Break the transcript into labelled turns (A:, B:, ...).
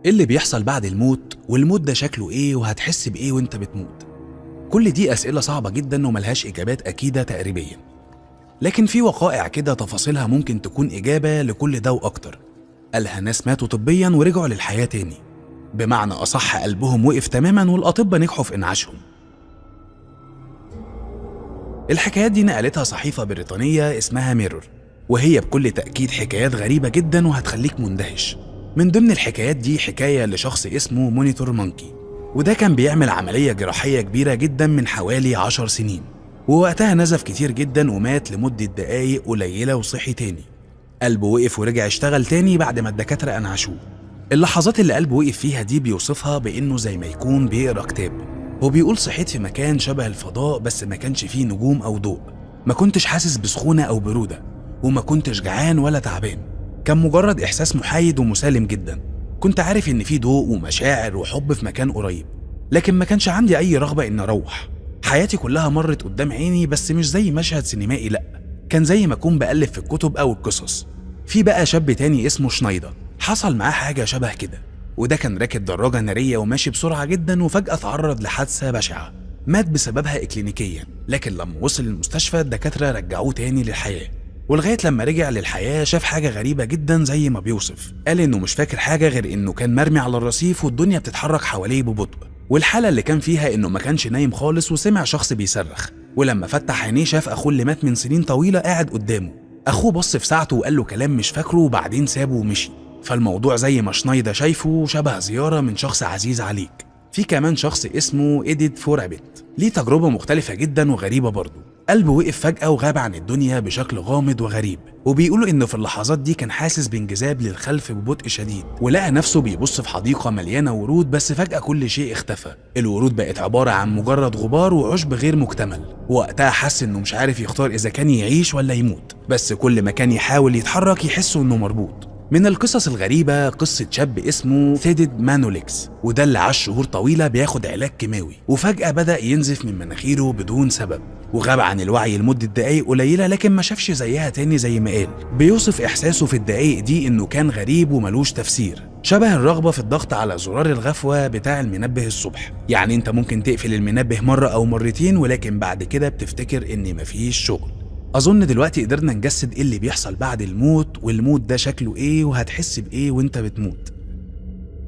A: ايه اللي بيحصل بعد الموت؟ والموت ده شكله ايه؟ وهتحس بايه وانت بتموت؟ كل دي اسئلة صعبة جدا وملهاش اجابات اكيدة تقريبيا، لكن في وقائع كده تفاصيلها ممكن تكون اجابه لكل ده واكتر. قالها ناس ماتوا طبيا ورجعوا للحياة تاني، بمعنى اصح قلبهم وقف تماما والاطباء نجحوا في انعاشهم. الحكايات دي نقلتها صحيفة بريطانية اسمها ميرور، وهي بكل تأكيد حكايات غريبة جدا وهتخليك مندهش. من ضمن الحكايات دي حكاية لشخص اسمه مونيتور مونكي، وده كان بيعمل عملية جراحية كبيرة جدا من حوالي 10 سنين، ووقتها نزف كتير جدا ومات لمدة دقايق قليلة وصحي تاني. قلبه وقف ورجع اشتغل تاني بعد ما الدكاترة أنعشوه. اللحظات اللي قلبه وقف فيها دي بيوصفها بإنه زي ما يكون بيقرأ كتاب، وبيقول صحيت في مكان شبه الفضاء بس ما كانش فيه نجوم أو ضوء، ما كنتش حاسس بسخونة أو برودة، وما كنتش جعان ولا تعبان، كان مجرد إحساس محايد ومسالم جدا. كنت عارف إن في ضوء ومشاعر وحب في مكان قريب، لكن ما كانش عندي أي رغبة إن أروح. حياتي كلها مرت قدام عيني، بس مش زي مشهد سينمائي، لأ، كان زي ما أكون بألف في الكتب أو القصص. في بقى شاب تاني اسمه شنايدر حصل معاه حاجة شبه كده، وده كان راكب دراجة نارية وماشي بسرعة جدا، وفجأة اتعرض لحادثة بشعة مات بسببها إكلينيكيا، لكن لما وصل المستشفى الدكاترة رجعوه تاني للحياة. ولغاية لما رجع للحياة شاف حاجة غريبة جدا زي ما بيوصف، قال إنه مش فاكر حاجة غير إنه كان مرمي على الرصيف والدنيا بتتحرك حواليه ببطء، والحالة اللي كان فيها إنه ما كانش نايم خالص وسمع شخص بيصرخ، ولما فتح عينيه شاف أخوه اللي مات من سنين طويلة قاعد قدامه. أخوه بص في ساعته وقال له كلام مش فاكره وبعدين سابه ومشي. فالموضوع زي ما شنايدر شايفه شبه زيارة من شخص عزيز عليك. في كمان شخص اسمه إيديت فورابت، ليه تجربة مختلفة جدا وغريبة برضه. قلبه وقف فجأة وغاب عن الدنيا بشكل غامض وغريب، وبيقولوا إنه في اللحظات دي كان حاسس بانجذاب للخلف ببطء شديد، ولقى نفسه بيبص في حديقة مليانة ورود، بس فجأة كل شيء اختفى. الورود بقت عبارة عن مجرد غبار وعشب غير مكتمل. وقتها حس إنه مش عارف يختار إذا كان يعيش ولا يموت، بس كل ما كان يحاول يتحرك يحس إنه مربوط. من القصص الغريبة قصة شاب اسمه ثيدد مانوليكس، وده اللي عاش شهور طويلة بياخد علاج كيماوي، وفجأة بدأ ينزف من مناخيره بدون سبب، وغاب عن الوعي لمدة دقايق قليلة لكن ما شافش زيها تاني زي ما قال. بيوصف إحساسه في الدقايق دي إنه كان غريب وملوش تفسير، شبه الرغبة في الضغط على زرار الغفوة بتاع المنبه الصبح. يعني انت ممكن تقفل المنبه مرة أو مرتين، ولكن بعد كده بتفتكر إن مفيش شغل. أظن دلوقتي قدرنا نجسد إيه اللي بيحصل بعد الموت، والموت ده شكله إيه، وهتحس بإيه وإنت بتموت.